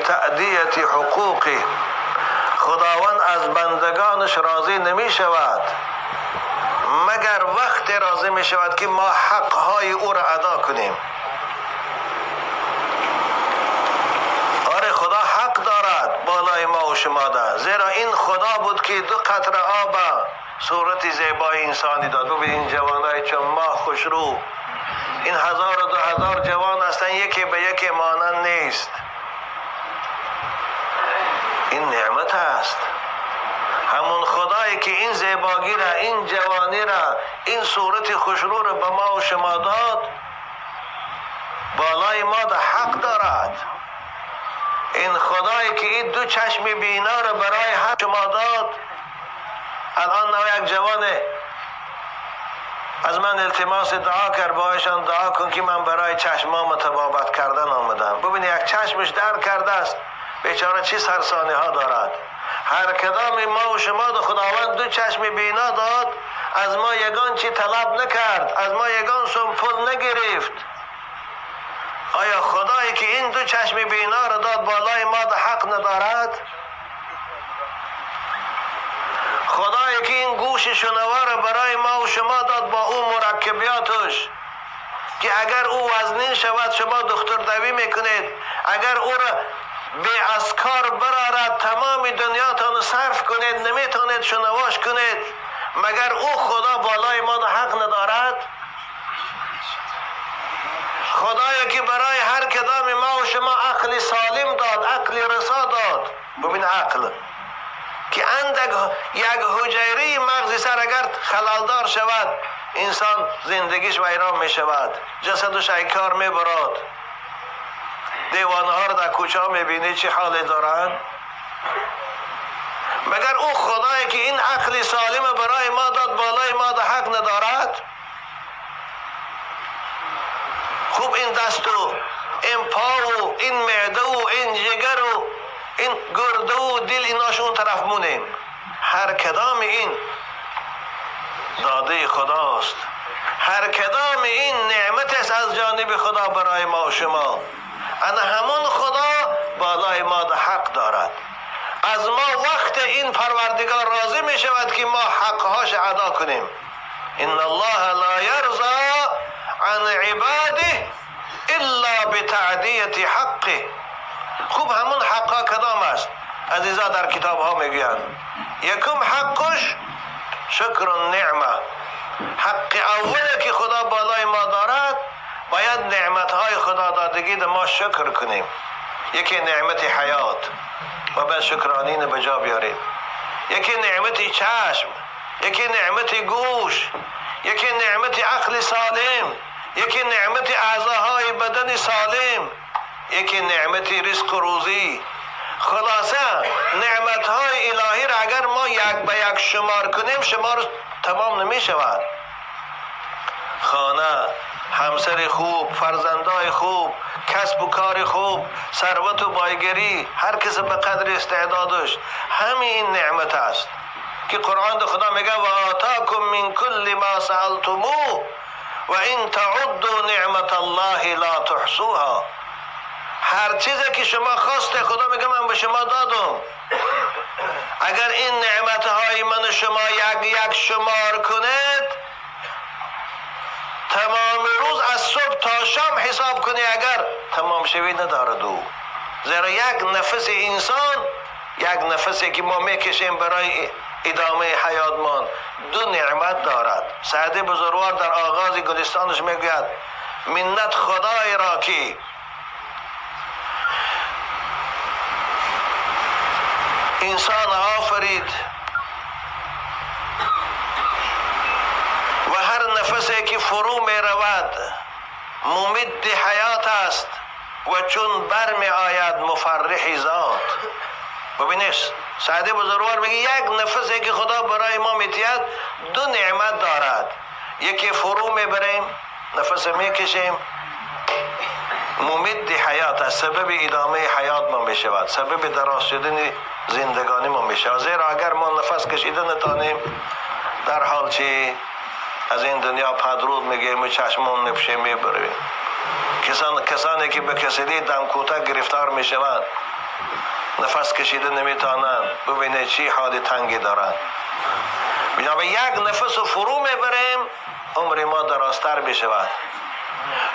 بتأدیة حقوقه. خداوند از بندگانش راضی نمی شود مگر وقت راضی می شود که ما حقهای او را ادا کنیم. آره خدا حق دارد بالای ما و شما ده، زیرا این خدا بود که دو قطره آب صورت زیبای انسانی داد. ببین این جوانای چون ماه خوشرو، این 1000 و 2000 جوان هستند، یکی به یکی مانند نیست. این نعمت است. همون خدایی که این زیباگی را، این جوانی را، این صورت خوشرو را به ما و شما داد، بالای ما ده حق دارد. این خدایی که این دو چشم بینا را برای هر شما داد. الان یک جوانه از من التماس دعا کرد، باهایشان دعا کن که من برای چشمام تبابت کردن آمدم. ببین یک چشمش در کرده است، بیچاره چه سرسانی ها دارد. هر کدام ما و شما ده خداوند دو چشم بینا داد، از ما یگان چی طلب نکرد، از ما یگان سوم پول نگرفت. آیا خدایی که این دو چشم بینا را داد بالای ما ده حق ندارد؟ خدایی که این گوش شنوا را برای ما و شما داد با او مرکبیاتش که اگر او وزنین شود شما دکتر دوی میکنید، اگر او را به از کار برارد تمام دنیاتان صرف کنید نمیتونید شنواش کنید، مگر او خدا بالای ما ده حق ندارد؟ خدایی که برای هر کدام ما و شما عقل سالم داد، عقل رسا داد. ببین عقل که اندک یک حجره مغز سر اگر خلالدار شود انسان زندگیش ویران می شود، جسدش کار می براد. دیوانه ها رو در کوچه ها می بینی چه حالی دارن. مگر او خدایی که این عقل سالم برای ما داد بالای ما ده حق ندارد؟ خوب این دست و این پا و این معده و این جگر و این گرده و دل ایناش اون طرف مونیم. هر کدام این داده خداست، هر کدام این نعمت است از جانب خدا برای ما و شما. انا همون خدا بالای ما ده حق دارد. از ما وقت این پروردگار راضی می شود که ما حقهاش ادا کنیم. ان الله لا یرضى عن عباده الا بتعدیة حقه. خوب همون حقها کدام است؟ عزیزا در کتاب ها میگویند یکم حقش شکر النعمه. حق اولی که خدا بالای ما دارد باید نعمت های خدا دادگی ده ما شکر کنیم. یکی نعمت حیات و بعد شکرانین به جا بیاریم، یکی نعمت چشم، یکی نعمت گوش، یکی نعمت عقل سالم، یکی نعمت اعضاهای بدن سالم، یکی نعمت رزق و روزی. خلاصه نعمتهای الهی را اگر ما یک به یک شمار کنیم شمار تمام نمی شود. خانه، همسر خوب، فرزندای خوب، کسب و کار خوب، ثروت و بایگری، هر کس به قدر استعدادش، همین نعمت است که قرآن خدا میگه و آتاکم من کل ما سألتموه و ان تعدوا نعمت الله لا تحصوها. هر چیزی که شما خواسته خدا میگه من به شما دادم. اگر این نعمتهای من شما یک یک شمار کنید تمام روز از صبح تا شام حساب کنی اگر تمام شوی ندارد او. زیرا یک نفس انسان، یک نفسی که ما میکشیم برای ادامه حیاتمان، دو نعمت دارد. سعدی بزرگوار در آغاز گلستانش میگوید منت خدای را که انسان آفرید و هر نفسی که فرو می رود ممد حیات است و چون بر می آید مفرح ذات. ببینید سعدی بزرگوار میگه یک نفسی که خدا برای ما میتید دو نعمت دارد. یکی فرو میبریم، نفس میکشیم، ممد حیات است، سبب ادامه حیات ما میشود، سبب دراز شدن زندگانی ما میشود. زیرا اگر ما نفس کشیده نتانیم در حال چی از این دنیا پدرود میگیم و چشمون نپشه میبریم. کسانی که به کسلی دم کوتاه گرفتار میشوند نفس کشیده نمیتونن. ببینه چی حال تنگی دارن. بنابراین یک نفس فرو میبریم عمر ما درازتر میشود.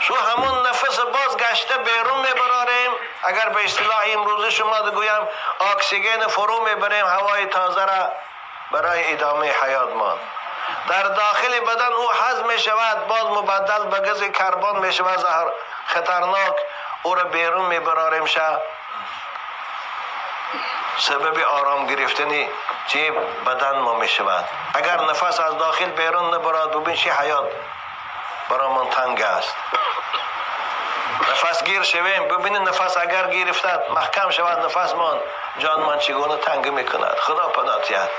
شو همون نفس باز گشته بیرون میبراریم. اگر به اصطلاح امروزی شما بگویم اکسیژن فرو میبریم، هوای تازه را برای ادامه حیات ما. در داخل بدن او هضم میشود، باز مبدل به گاز کربن میشود، زهر خطرناک، او را بیرون میبراریم. شه سبب آرام گرفتن چی بدن ما میشود. اگر نفس از داخل بیرون نبراد، ببین چی حیات برایمان تنگ است. نفس گیر شویم، ببینید نفس اگر گرفتد محکم شود نفسمان، جانمان چگونه تنگ میکند. خدا پناه دهد.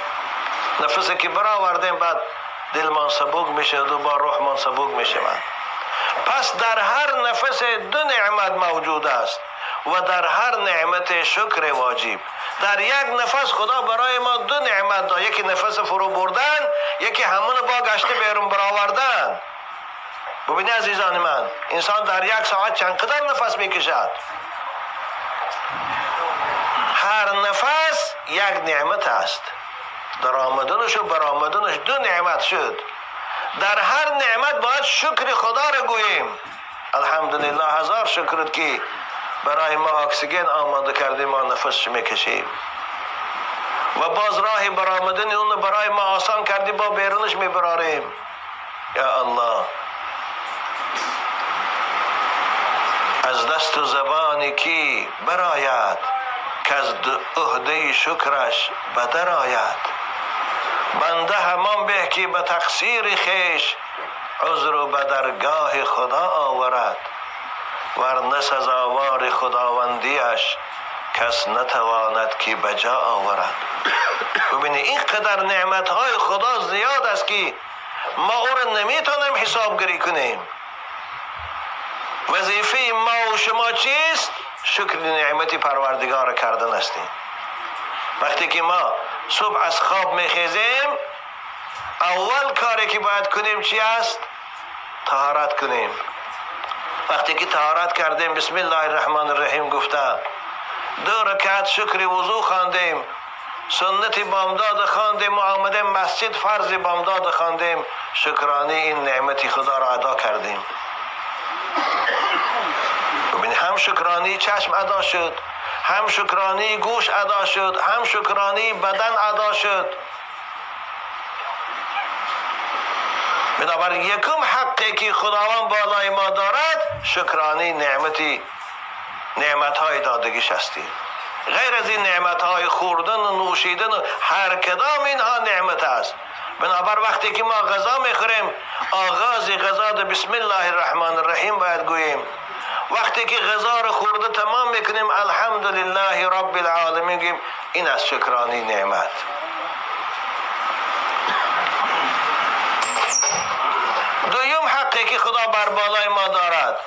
نفسی که برآوردیم بعد دلمان سبک میشود و با روحمان سبک میشود. پس در هر نفس دو نعمت موجود است و در هر نعمت شکر واجب. در یک نفس خدا برای ما دو نعمت داد، یکی نفس فرو بردن، یکی همون با گشته بیرون برآوردن. ببینید عزیزان من، انسان در یک ساعت چند قدر نفس میکشد. هر نفس یک نعمت است. در آمدنش و برآمدنش دو نعمت شد. در هر نعمت باید شکر خدا را گوییم. الحمدلله، هزار شکر که برای ما اکسیژن آماده کردیم، ما نفس میکشیم و باز راه برآمدن اون برای ما آسان کردی، با بیرونش میبراریم. یا الله، از دست و زبان کی براید که از عهده شکرش بدر آید. بنده همان به که به تقصیر خویش عذر و به درگاه خدا آورد، ورنه سزاوار خداوندیش کس نتواند که به جا آورد. ببینید اینقدر نعمتهای خدا زیاد است که ما او را نمیتونیم حسابگیری کنیم. وظیفه ما و شما چیست؟ شکر نعمت پروردگار کردن هستیم. وقتی که ما صبح از خواب میخیزیم، اول کاری که باید کنیم چی است؟ طهارت کنیم. وقتی که طهارت کردیم، بسم الله الرحمن الرحیم گفته، دو رکعت شکر وضو خواندیم، سنت بامداد خواندیم و آمدیم مسجد فرض بامداد خواندیم، شکرانه این نعمت خدا را ادا کردیم. ببین، هم شکرانه چشم ادا شد، هم شکرانه گوش ادا شد، هم شکرانه بدن ادا شد. بنابراین یکم حقی که خداوند بالای ما دارد شکرانه نعمتهای دادگیش هستیم. غیر از این نعمتهای خوردن و نوشیدن و هر کدام اینها نعمت است. بنابر وقتی که ما غذا میخوریم، آغاز غذا بسم الله الرحمن الرحیم باید گوییم. وقتی که غذا رو خورده تمام میکنیم، الحمدلله رب العالمین گوییم. این از شکرانه نعمت. دوم حقی که خدا بر بالای ما دارد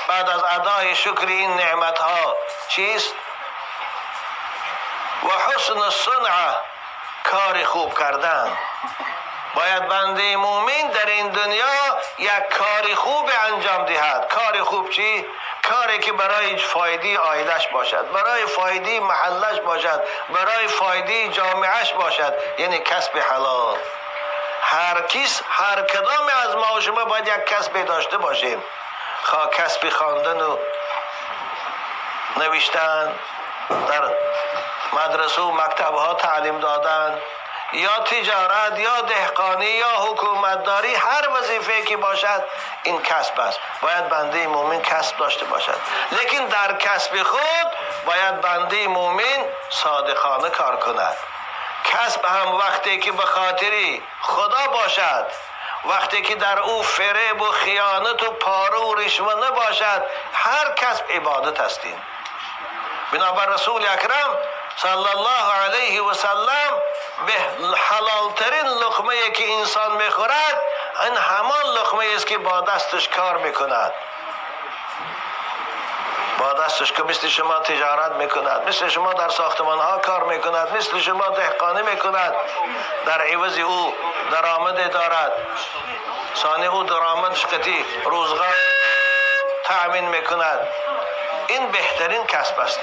بعد از ادای شکر این نعمت ها چیست؟ و حسن الصنعه، کار خوب کردن. باید بنده مومن در این دنیا یک کار خوب انجام دهد. کار خوب چی؟ کاری که برای فایده عایلش باشد، برای فایده محلش باشد، برای فایده جامعهش باشد، یعنی کسب حلال. هر کس، هر کدام از ما و شما باید یک کسب داشته باشیم. خواه کسب خواندن و نوشتن، در مدرسه و مکتب ها تعلیم دادن، یا تجارت، یا دهقانی، یا حکومتداری، هر وظیفه که باشد این کسب است. باید بنده مومن کسب داشته باشد، لیکن در کسب خود باید بنده مومن صادقانه کار کند. کسب هم وقتی که به خاطری خدا باشد، وقتی که در او فریب و خیانت و پاره و رشوه نباشد، هر کسب عبادت هستیم. بنابر رسول اکرم صلی الله علیه و سلم به حلالترین لقمه که انسان میخورد این همان لقمه است که با دستش کار میکند، با دستش که مثل شما تجارت میکند، مثل شما در ساختمان ها کار میکند، مثل شما دهقانی میکند، در عوض او درآمد دارد، ثانی او درآمدش قطعی روزگار تأمین میکند. این بهترین کسب است.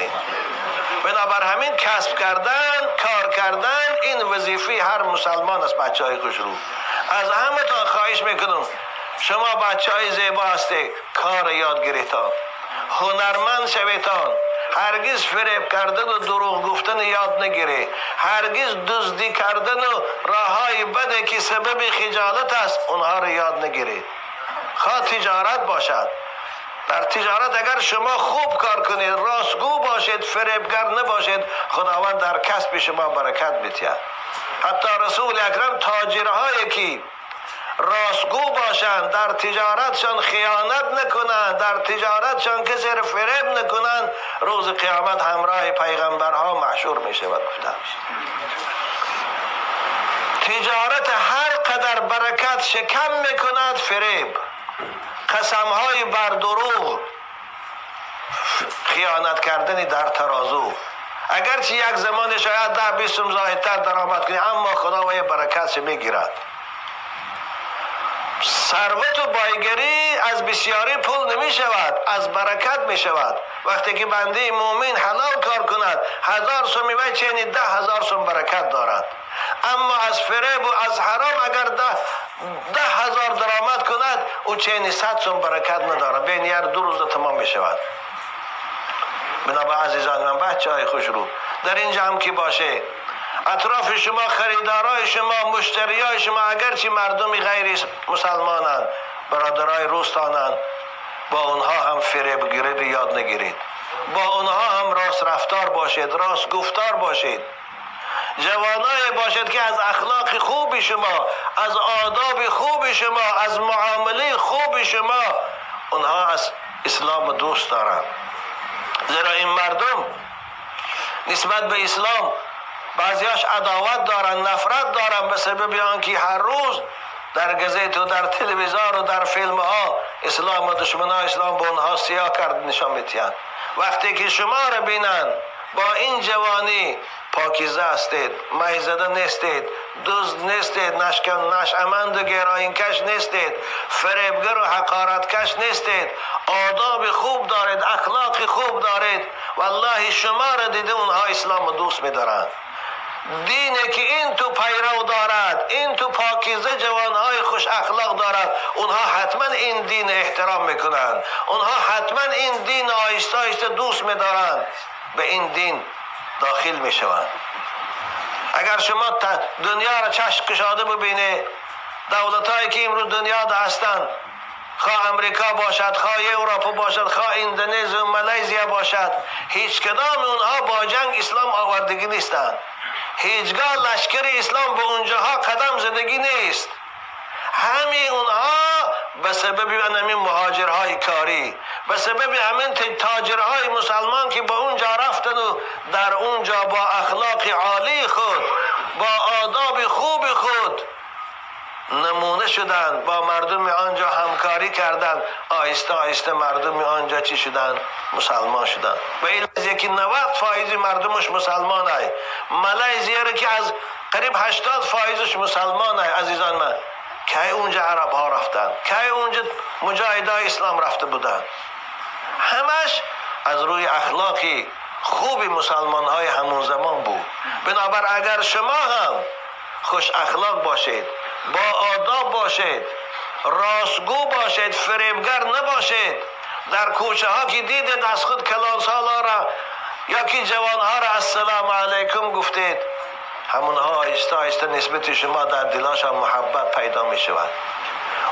بنابر همین کسب کردن، کار کردن، این وظیفه هر مسلمان است. بچه های خوشرو، از همه تا خواهش میکنم، شما بچه های زیبا هستید، کار یاد گیریتان، هنرمند شویتان، هرگز فریب کردن و دروغ گفتن یاد نگیری، هرگز دزدی کردن و راههای بده که سبب خجالت است اونها رو یاد نگیرید. خواه تجارت باشد، در تجارت اگر شما خوب کار کنید، راستگو باشید، فریبگر نباشید، خداوند در کسب شما برکت می‌دهد. حتی رسول اکرم تاجرهایی که راستگو باشند، در تجارتشان خیانت نکنند، در تجارتشان کسی را فریب نکنند، روز قیامت همراه پیغمبرها محشور می شود. گفتند تجارت هر قدر برکت شکم میکند فریب، قسمهای بر دروغ، خیانت کردن در ترازو. اگرچه یک زمان شاید 10-20 زایدتر درآمد کنی، اما خدا و برکت میگیرد. ثروت و بایگری از بسیاری پول نمی شود، از برکت می شود. وقتی که بنده مؤمن حلال کار کند، 1000 سومی و چنین 10,000 سوم برکت دارد. اما از فریب و از حرام اگر 10,000 درآمد کند، او چنین 100 سوم برکت ندارد، بین یار 2 روز تمام می شود. بنابر عزیزان من، بچه های خوش رو، در اینجا هم که باشه، اطراف شما، خریدارای شما، مشتریای شما، اگرچه مردمی غیر مسلمانند، برادرای روستانند، با اونها هم فریبگیری یاد نگیرید، با اونها هم راست رفتار باشید، راست گفتار باشید، جوانای باشید که از اخلاق خوب شما، از آداب خوب شما، از معامله خوب شما، اونها از اسلام دوست دارند. زیرا این مردم نسبت به اسلام بعضیاش عداوت دارن، نفرت دارن، به سبب آنکه هر روز در گزیت و در تلویزیون و در فیلم ها اسلام و دشمنان اسلام به اونها سیاه کرد نشان میدهند. وقتی که شما را بینند با این جوانی پاکیزه هستید، میزده نیستید، دزد نیستید، نشأمند و گرایینکش نیستید، فریبگر و حقارتکش نیستید، آداب خوب دارید، اخلاق خوب دارید، والله شما را دیده اونها اسلام دوست میدارند. دینی که این تو پیرو دارد، این تو پاکیزه جوانهای خوش اخلاق دارد، اونها حتما این دین احترام میکنند، اونها حتما این دین آهسته آهسته دوست میدارند، به این دین داخل میشوند. اگر شما دنیا را چشم کشاده ببینید، دولت‌هایی که امروز دنیا ده هستند، خواه امریکا باشد، خواه اروپا باشد، خواه اندونزی و مالزیا باشد، هیچ کدام اونها با جنگ اسلام آوردگی نیستند. هیچگاه لشکر اسلام به اونجاها قدم زدگی نیست. همین اونها به سبب همین مهاجرهای کاری، به سبب همین تاجرهای مسلمان که به اونجا رفتن و در اونجا با اخلاق عالی خود، با آداب خوب خود نمونه شدند، با مردم آنجا همکاری کردند، آهسته آهسته مردم آنجا چی شدند؟ مسلمان شدند. و این که 90% مردمش مسلمان های، مالزیا را که از قریب 80% مسلمان های. عزیزان من، کی اونجا عرب ها رفتند، کی اونجا مجاهدای اسلام رفته بودند؟ همش از روی اخلاقی خوب مسلمان های همون زمان بود. بنابر اگر شما هم خوش اخلاق باشید، با آداب باشید، راستگو باشید، فریبگر نباشید، در کوچه ها که دیدید از خود کلانسالا را یا که جوانها را السلام علیکم گفتید، همونها آهسته آهسته نسبت شما در دلاشان محبت پیدا می شود.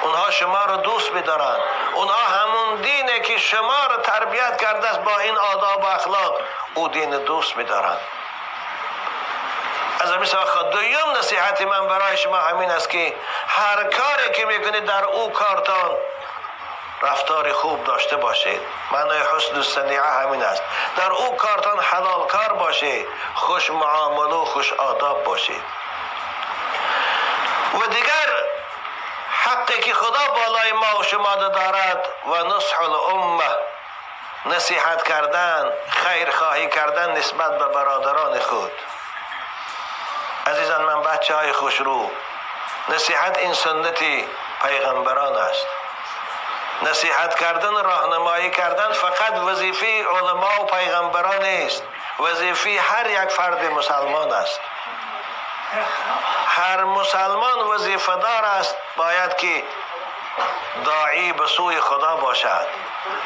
اونها شما را دوست می دارند. اونها همون دینه که شما را تربیت کرده است با این آداب و اخلاق، او دین دوست می دارند. از همین سبب دویم نصیحت من برای شما همین است که هر کاری که میکنید در او کارتان رفتار خوب داشته باشید. معنای حسن الصنیعه همین است. در او کارتان حلال کار باشید، خوش معامله و خوش آداب باشید. و دیگر حقی که خدا بالای ما و شما دارد و نصح الامه، نصیحت کردن، خیر خواهی کردن نسبت به برادران خود. عزیزان من، بچه های خوشرو، نصیحت این سنت پیغمبران است. نصیحت کردن و راهنمایی کردن فقط وظیفه علما و پیغمبران نیست، وظیفه هر یک فرد مسلمان است. هر مسلمان وظیفه دار است، باید که داعی به سوی خدا باشد،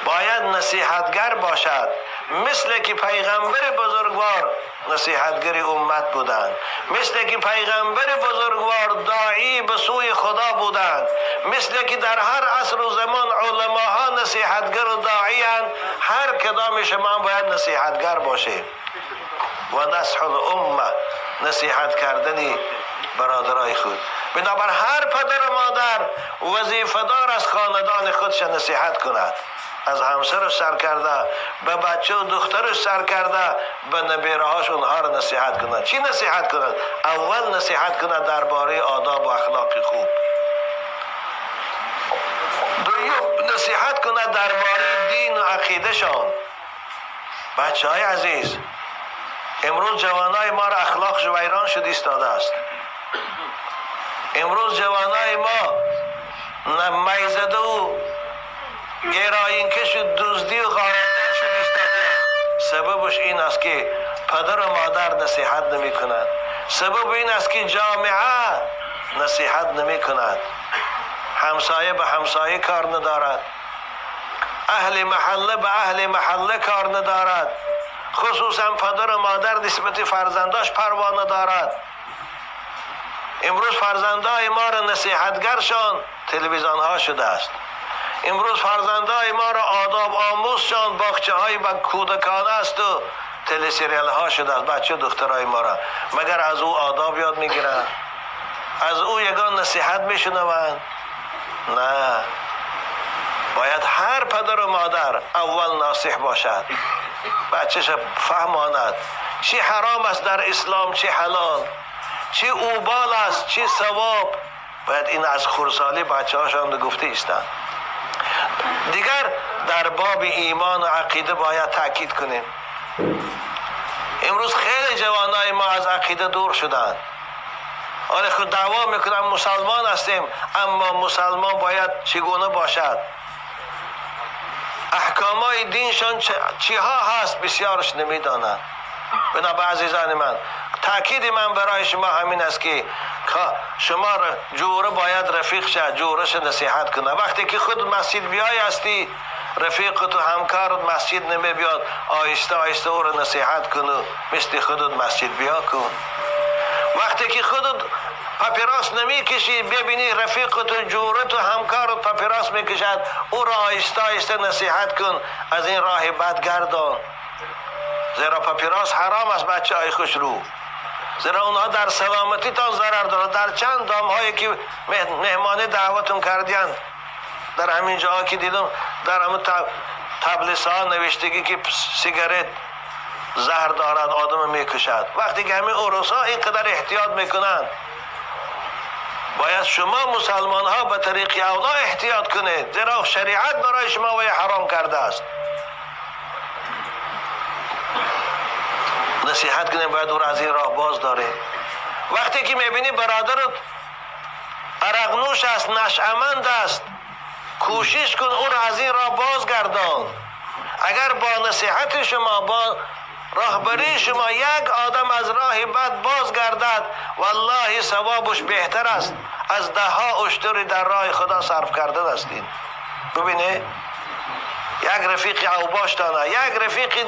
باید نصیحتگر باشد، مثل که پیغمبر بزرگوار نصیحتگر امت بودند، مثل که پیغمبر بزرگوار داعی به سوی خدا بودند، مثل که در هر عصر و زمان علماها نصیحتگر و داعی اند، هر کدام شما باید نصیحتگر باشیم. و نصح الامه، نصیحت کردن برادرای خود. بنابر هر پدر و مادر وظیفه دار از خاندان خودش نصیحت کند، از همسرش سر کرده به بچه و دخترش سر کرده به نبیره هاش اونها را نصیحت کند. چی نصیحت کند؟ اول نصیحت کند درباره آداب و اخلاق خوب، دوم نصیحت کند درباره دین و عقیده شان. بچه های عزیز، امروز جوانای ما را اخلاقش ویران شد ایستاده است. امروز جوانای ما میزده و گرایینکش و دزدی و غارتگر شد ایستاده. سببش این است که پدر و مادر نصیحت نمی کند. سبب این است که جامعه نصیحت نمی کند. همسایه به همسایه کار ندارد، اهل محله به اهل محله کار ندارد، خصوصا پدر و مادر نسبت فرزنداش پروا ندارد. امروز فرزندای ما را نصیحتگرشان تلویزیون ها شده است. امروز فرزندای ما را آداب آموزشان باغچه های با کودکانه است و تلسریال ها شده است. بچه دخترای ما را مگر از او آداب یاد میگیرند؟ از او یگان نصیحت میشنوند؟ نه. باید هر پدر و مادر اول ناصح باشد، بچه‌ش فهماند چی حرام است در اسلام، چی حلال، چی اوبال است، چی ثواب. باید این از خردسالی بچه هاشان گفته ایستند. دیگر در باب ایمان و عقیده باید تاکید کنیم. امروز خیلی جوانای ما از عقیده دور شدند. آره خود دعوا میکنن مسلمان هستیم، اما مسلمان باید چگونه باشد؟ احکامای دینشان چیها هست بسیارش نمیدانند. بنابر عزیزان من، تاکید من برای شما همین است که شما جوره باید رفیق شد، جورش نصیحت کنه. وقتی که خود مسجد بیای هستی، رفیق تو همکارت مسجد نمی بیاد، آهسته آهسته او رو نصیحت کن و مثل خودت مسجد بیا کن. وقتی که خودت پاپیراس نمی کشی، ببینی رفیقت و جورت و همکارت پاپیراس می کشد، او را آهسته آهسته نصیحت کن، از این راه بد گردان. زیرا پاپیراس حرام است بچه های خوش رو، زیرا اونها در سلامتی تان ضرر دارد. در چند دام هایی که مهمانی دعوتون کردین، در همین جاها که دیدم، در همون تبلیس ها نوشتگی که سیگارت زهر دارد، آدم میکشد. وقتی که همین اروس ها اینقدر احتیاط میکنند، باید شما مسلمان ها به طریق اولا احتیاط کنید، زیرا شریعت برای شما وی حرام کرده است. نصیحت کنیم، باید او را از این راه باز داره. وقتی که میبینی برادرت عرق نوش است، نشأمند است، کوشش کن او را از این راه بازگردان. اگر با نصیحت شما، با راهبری شما یک آدم از راه بد بازگردد، والله ثوابش بهتر است از ده ها اشتری در راه خدا صرف کردن هستین. ببینه یک رفیق اوباش دانه، یک رفیق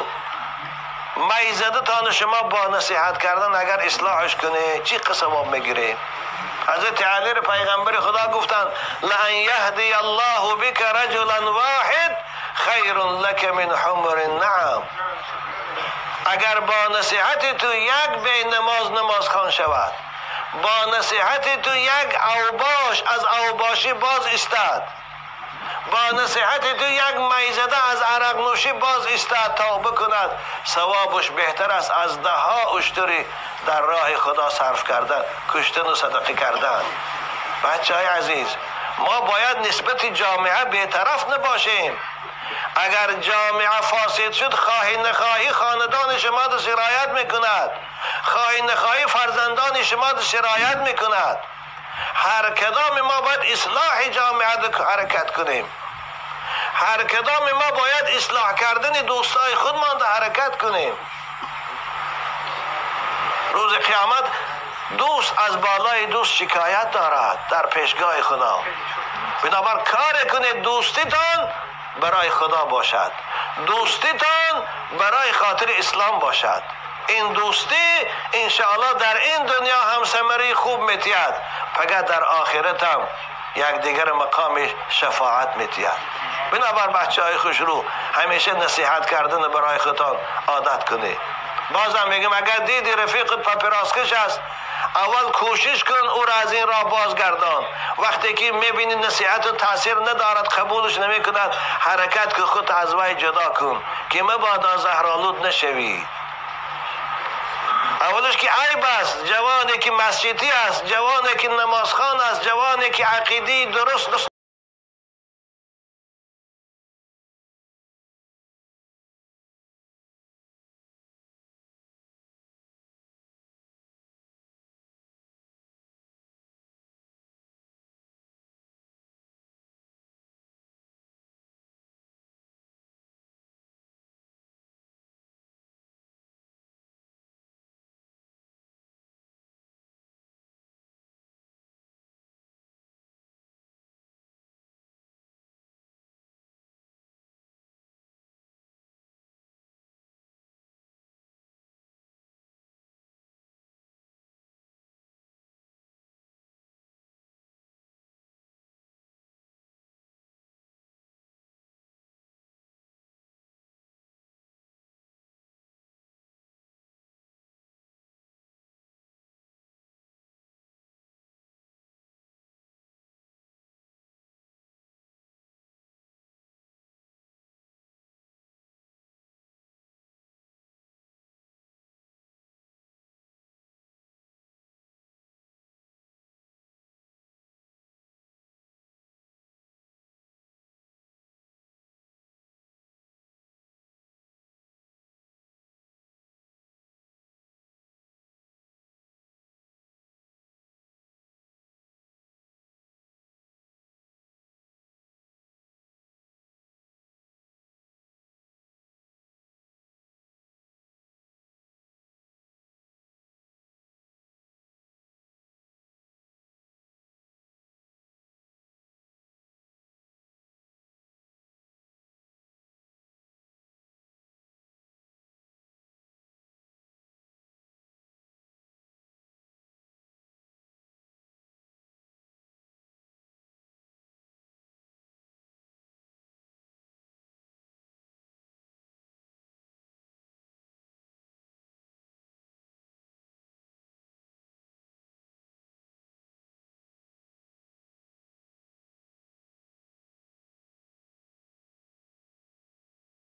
میزده تان شما با نصیحت کردن اگر اصلاحش کنه چی ثواب میگیره؟ حضرت علی پیغمبر خدا گفتند لئن یهدی الله بک رجلا واحد خیر لک من حمر النعم. اگر با نصیحت تو یک بی نماز نماز خوان شود، با نصیحت تو یک اوباش از اوباشی باز ایستاد، با نصیحت تو یک میزده از عرق نوشی باز ایستاد توبه کند، ثوابش بهتر است از ده ها اشتری در راه خدا صرف کردن، کشتن و صدقه کردن. بچه های عزیز، ما باید نسبت جامعه بی‌طرف نباشیم. اگر جامعه فاسد شد، خواهی نخواهی خاندان شما را سرایت میکند، خواهی نخواهی فرزندان شما را سرایت میکند. هر کدام ما باید اصلاح جامعه را حرکت کنیم. ҳар кадоми мо бояд ислоҳ кардани дӯстҳои худмон да ҳаракат кунем. Рӯзи қиёмат дӯст аз болои дӯст шикоят дорад дар пешгоҳи Худо. Бинобар кор кунед дӯститон барои Худо бошад, дӯститон барои хотири ислом бошад. Ин дӯстӣ иншоаллоҳ дар ин дунё ҳам самараи хуб метиҳад, фақат дар охират ҳам якдигар мақоми шафоат метиҳад. Бинобар бачаҳои хушрӯ ҳамеша насиҳат кардан барои худтон одат кунед. Бозам мегӯям, агар диди рафиқат папироскаш аст, аввал кӯшиш кун ӯро аз ин роҳ бозгардон. Вақте ки мебинӣ насиҳату таъсир надорад, қабулаш намекунад, ҳаракат кун, худ аз вай ҷудо кун, ки мабодо заҳролуд нашавӣ. Аввалаш ки айб аст ҷавоне ки масҷидӣ аст, ҷавоне ки намозхон аст, ҷавоне ки ақидаи дуруст